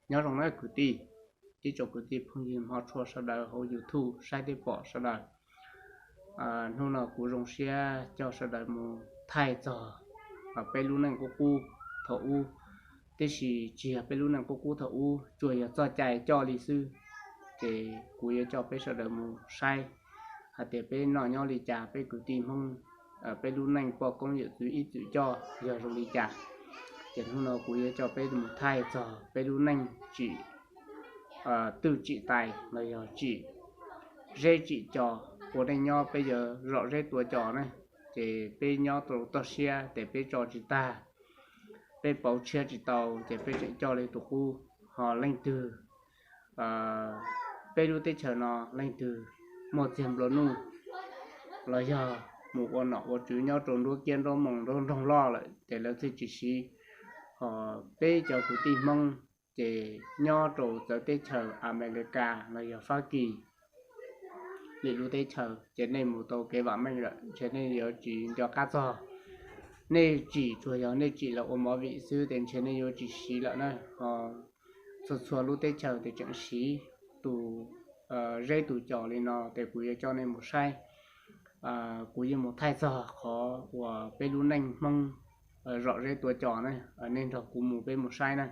Nyob zoo nawb kwv tij, ib tsoom kwv tij phooj ywg hmov tshua sawv daws hauv YouTube saib thiab pom sawv daws. Hnub no kuv zoo siab coj sawv daws mus thaij txog peb lub neej qub qub thaum ub, tiam sis tsis yog peb lub neej qub qub thaum ub, tsuas yog txoj cai coj li xwb. Ces kuv yuav coj peb sawv daws mus saib hais tias peb noj nyob li cas, peb kwv tij Hmoob, peb lub neej poj koob yawm txwv ib txwm coj yog zoo li cas. Ces hnub no kuv yuav coj peb mus thaij txog peb lub neej tsim twj tsim tais los yog tsim zeb tsim cos ua neej nyob, peb yuav zom zeb tua cos na. Ces peb nyob rau toj siab ces peb tso tsis tag, peb pauv tshiab tsis tau, ces peb tseem coj li tus qub. Ho leej twg, peb lub teb chaws no leej twg muaj txiag nplua nuj los yog mus ua nom ua tswv nyob rau nruab kiab nruab moos nruab nroog loj lawm ces lawv thiaj tsis siv. Ho peb cov kwv tij Hmoob ces nyob rau txawv teb chaws Amelikas los yog Fab Kis lwm lub teb chaws ces nej mus tau kev vam meej lawm, ntshe nej yuav tsis nco qab txog. Nej tsim tsuas yog nej tsim los ua movie xwb ces ntshe nej yuav tsis siv lawm na. Ho txhua txhua lub teb chaws ces tseem siv tus zeb tus cos li no, ces kuv yuav coj nej mus saib. Kuv yuav mus thaij txog qhov uas peb lub neej Hmoob zom zeb tua cos na, nej nrog kuv mus peb mus saib na.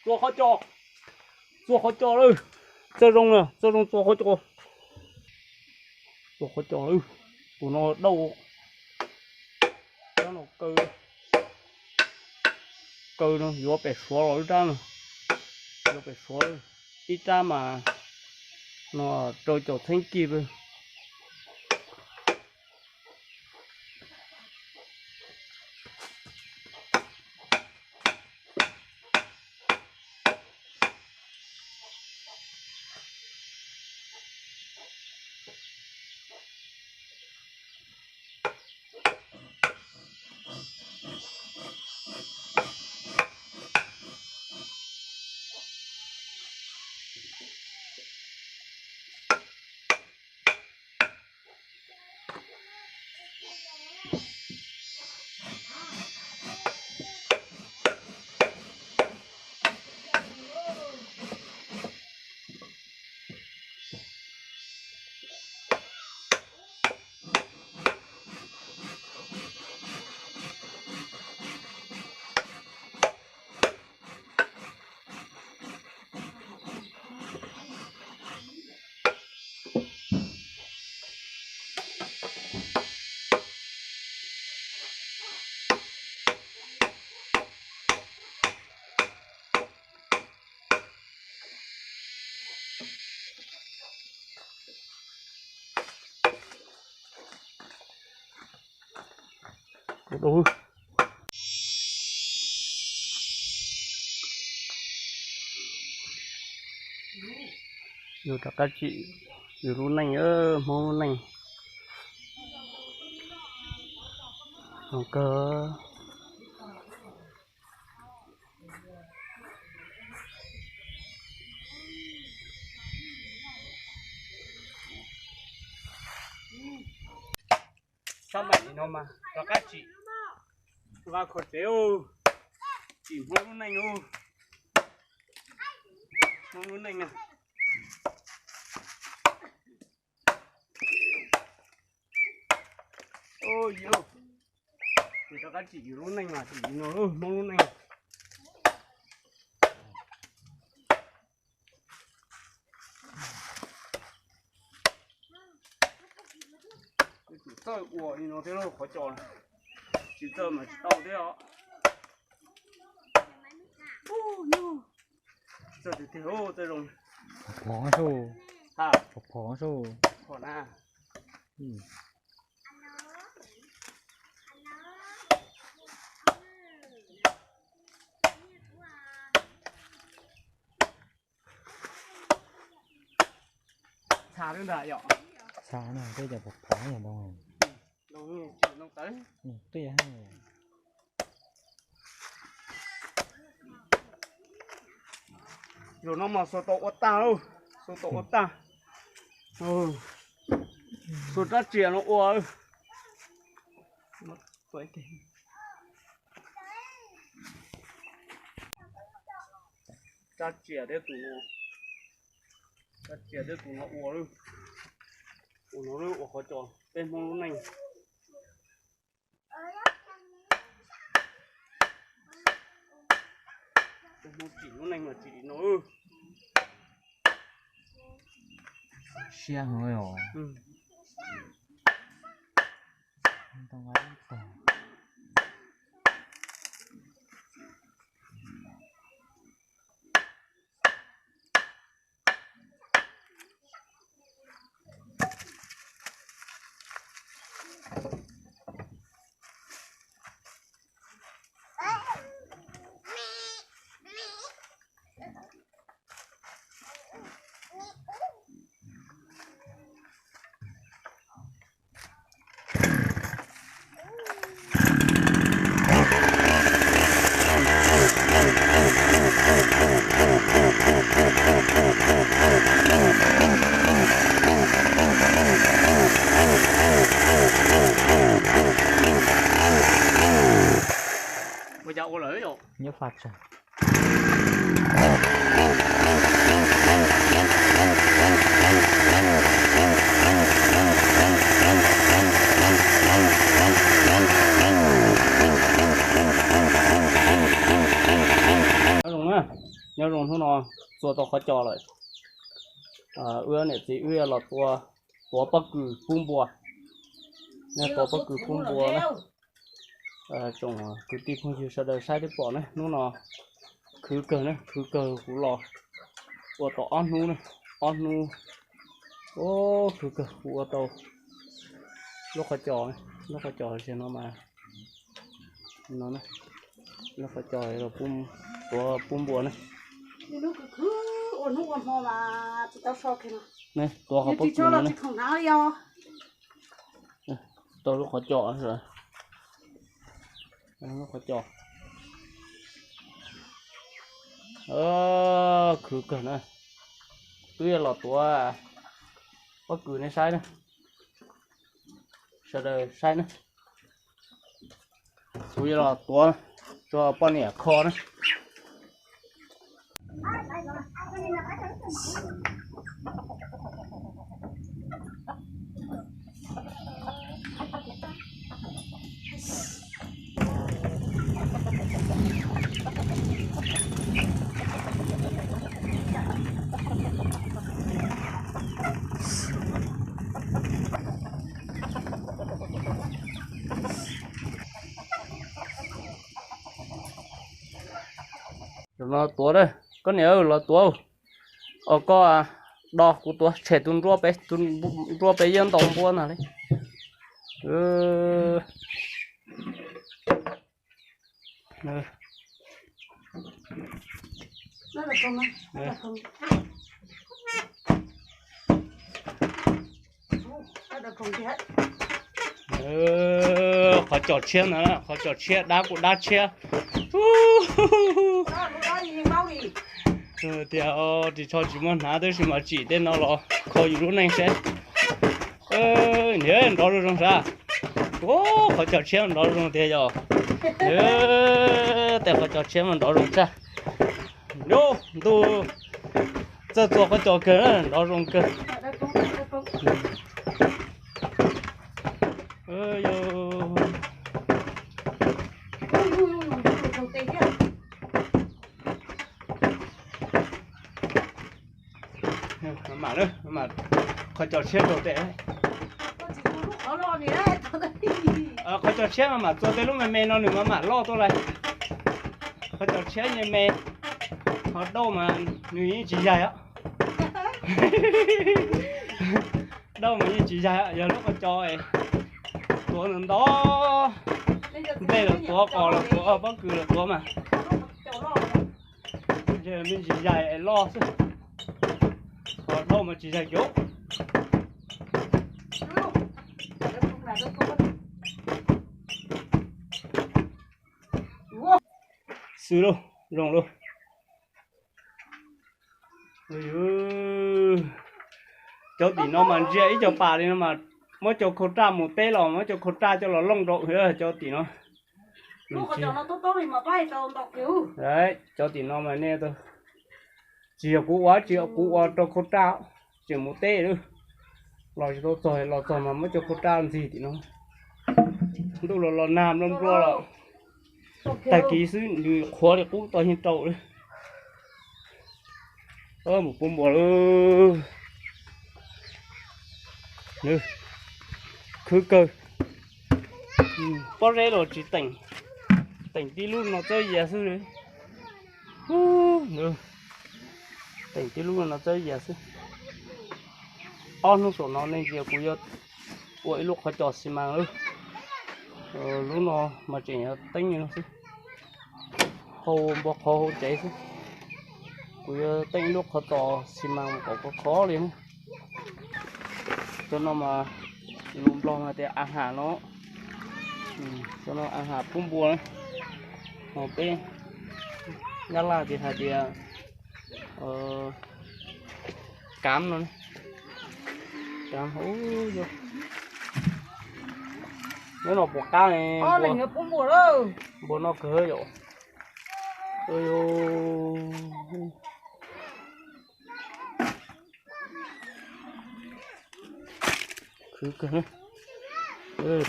Txua qhov cos, txua qhov cos lawm. Txawj zoo na, txawj zoo txua qhov cos. Txua qhov cos lawm. Tus no dauj, rab no kaw, kaw no yuav pem Suav los ib rab no, yuav pem Suav ib rab mas no rau caum txheeb kib lawm. Yus rov qab tsim yus lub neej, Hmoob lub neej zoo kawg. Sab maim no mas rov qab tsim, vaj kho tsev, tsim Hmoob lub neej, Hmoob lub neej na. Yus rov qab tsim yus lub neej mas tsim no, Hmoob lub neej. Tsis txawj ua li no thiab lauj, qhov cos tsis txawj mas tsis tau thiab os. Tsis txawj tiag tiag, txawj zoo. Phom phom sub, phom phom sub. Phom na. Txha lub ntag yom. Txha no tej cov phom phom no yog ntoo. Ntoo tawv. Twb yog. Zaum no mas xuas tau ua tag lauj, xuas tau ua tag. Xuas rab riam no ua. Rab riam thiab tus, rab riam thiab tus no ua, ua no ua qhov cos peb Hmoob lub neej. Peb Hmoob tsim lub neej mas tsim li no. Siab heev os. Ua cas ua lawm yom? Nyob faj tsawg. Nyob zoo na, nyob zoo, hnub no txua tau qhov cos lawm. Wb niam txiv wb los tua, tuav pob kws pub npua. Nej tuav pob kws pub npua na. Tsoom kwv tij phooj ywg sawv daws saib twb pom ne, hnub no khwv kawg ne, khwv kawg, kuv los ua tau ob hnub ne, ob hnub. Khwv kawg kuv ua tau lub qhov cos, lub qhov cos tias no mas, no, lub qhov cos tuav pub npua ne. Tuav qhov pob kws no ne. Tau lub qhov cos, lub qhov cos khwv kawg na. Twb yog los tuav pob kws nej saib na, sawv daws saib na. Kuv yuav los tuav tso poj niam kho na. Zaum no tuav na, koj niam los tuav. Os, koj do kuv tuav tshem tus nruab pem, tus nruab pem yeej ntaus npua ntag li. Qhov cos tshiab ntawd, qhov cos tshiab dab kuj dab tshiab. Tias ris tsho tsis muaj hnav tab sis mas tsim tej no los kho yus lub neej seb. Niam, nrov zoo zoo sav. Qhov cos tshiab nrov zoo tiag yog. Tej qhov cos tshiab mas nrov zoo tshaj. Ntuj, txawj txua qhov cos kawg, nrov zoo kawg. Mam, qhov cos tshiab rau tes. Qhov cos tshiab mas mam txua tej lub me me no nws mam mam loj tuaj lawm. Qhov cos tshiab me me, qhov dauj mas nws yeej tsis yaig os. Dauj mas yeej tsis yaig, yog lub qhov cos tuav ntau ntau, nplej los tuav, qos los tuav, pob kws los tuav mas. Me ntsis yaig loj xwb, qos dauj mas tsis yaig kiag. Xwb lauj, zoo lauj. Cov tim no mas ntsia ib co pas li no mas muab cov khau raj mus teb los muab cov khau raj coj los looj rau cov tim no. Cov tim no mas nej tsis yog kuv ua, tsis yog kuv ua rau khau raj, tseem mus teb lawm. Los tsis tau txog, los txog mas muab cov khau raj ntxig tim no. Ntuj los los nag nplua nplua los tag kis xwb nws qhuav li qub tau yeej rau li. Mus pub npua lawm. Khwv kawg. Pob zeb los tsis teem, teem tib lub no txawb yias xwb. Teem tib lub no txawb yias xwb. Ob hnub saum no nej ntsia kuv yuav ua ib lub qhov cos xi mas lawm. Lub no mas tseem yuav teeb li no xwb, hau npua qhov hau tsev xwb. Kuv yuav teeb ib lub qhov cos xi mas mus kom khov khov li na. Cov no mas lus Nplog mas tias a has no. Cov no a has pub npua na. Ho peb Nyab Laj ces hais tias kav no. Nyob no puas qab ne? Npua no kawg yom. Khwv kawg,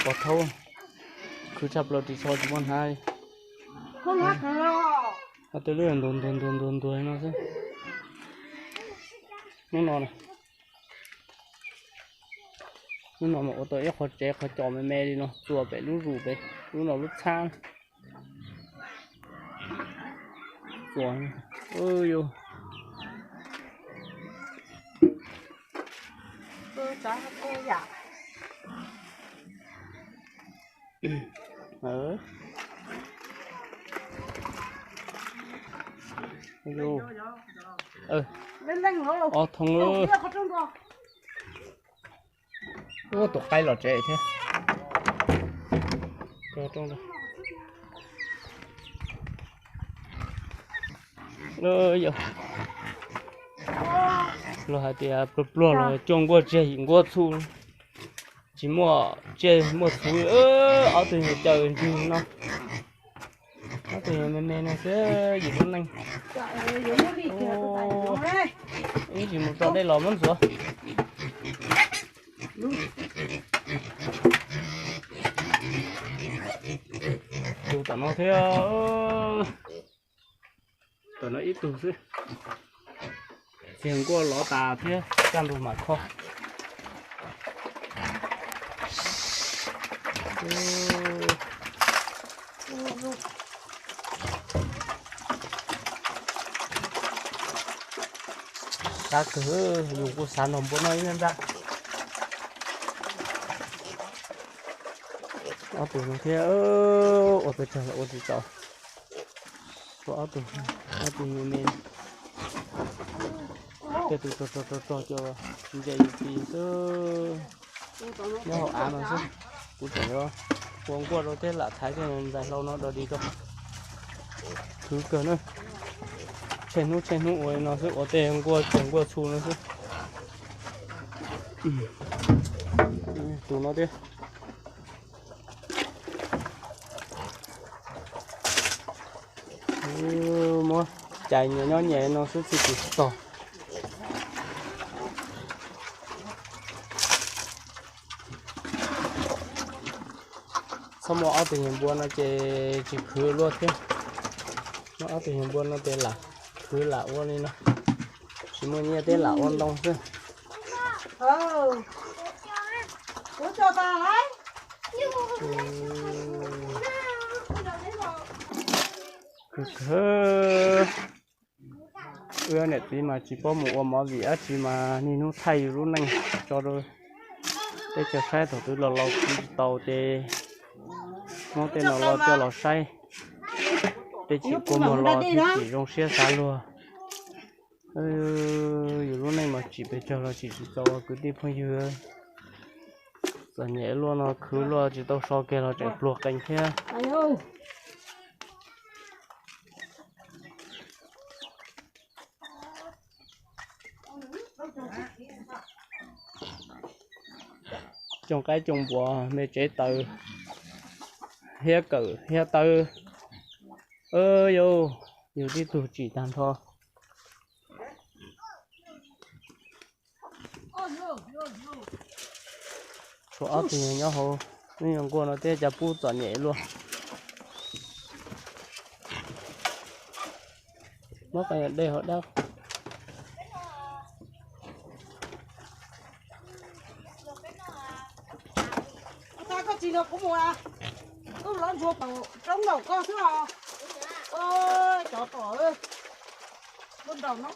pov thaub, khwv tshaj plaws ris tsho tsis muaj hnav li. Tej lub ntuag ntuag ntuag ntuag ntuag no xwb. Hnub no, hnub no mas ua tau ib qho tsev qhov cos me me li no txuas pem lub zus pem lub no lub txhab. Txuas, yus Ob thooj. Ua tus qaib los tsev thiab. Los hais tias pluag pluag los cuaj nkuaj tsiaj yim nkuaj txhuj, tsis muaj tsiaj muaj txhuv. Ob tug caws ntswg no, ob tug me me no xwb yim lub neej. Ib tsis mus tso dej los muab ntxuav. Tus tom no thiab, tom no ib tug xwb. Txiag nkuaj lov tas thiab, kaj ntug mam kho. Qab kawg, yus kuj xav nrog npua noj ib ntag. Ob tug no thiab, ua pes tsawg los ua tsis tau. Ua ob tug, ob tug me me. Tej tus rog rog rog rog cov ntse yus txiv xwb. Nyob hauv av no xwb. Kuv tseem yuav ua nkuaj rau thiab lam thaiv tej ntxais hlau no dog dig rau. Khwv kawg na. Tsheej hnub tsheej hnub ua li no xwb, ua tej nkuaj txoos nkuaj txhu no xwb. Tus no thiab. Muab cais nyias nyob nyias no xwb txij tsis txog. Txhob muaj ob tug nyuag npua no ces tsis khwv luaj thiab. Muaj ob tug nyuag npua no ces lam khwv lam ua li no. Tsis muaj nyiaj thiab lam ua ntoo xwb. Wb niam txiv mas tsis paub mus ua movie dab tsi mas niaj hnub thaij yus lub neej tso rau teb chaws saib, thaum twg los laus khwv tsis tau ces muab tej no los coj los saib. Tej tsis kua muag los thiab tsis zoo siab xav luag. Yus lub neej mas tsim pes tsawg los tsim tsis txaus kwv tij phooj ywg. Txom nyem luaj no khwv luaj tsis tau so kiag los tseem pluag qees thiab. Cooj qaib cooj npuas me tsev taws, hiab kawm hiab tawb. Yus, yus tib tug tsim tag nrho. Tshuav ob tug nyob hauv lub nyuag nkuaj no thiab cas pub txom nyem luaj. Muab qee dej hauv dab. Koj tsis los kuv mus, kuv los ntsuag roob nraum koj xwb os. Cov tom nraum no.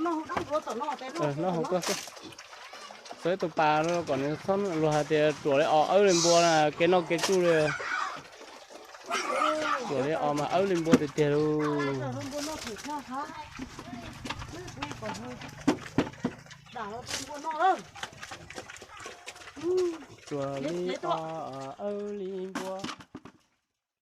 Noj hauv koj xwb. Txawb tus pas no kom nws txhob luag hais tias ruam li os, awb li npua, kev noj kev tsuj li. Ruam li os mas awb li npua tiag tiag lauj. Ruam li os, awb li npua.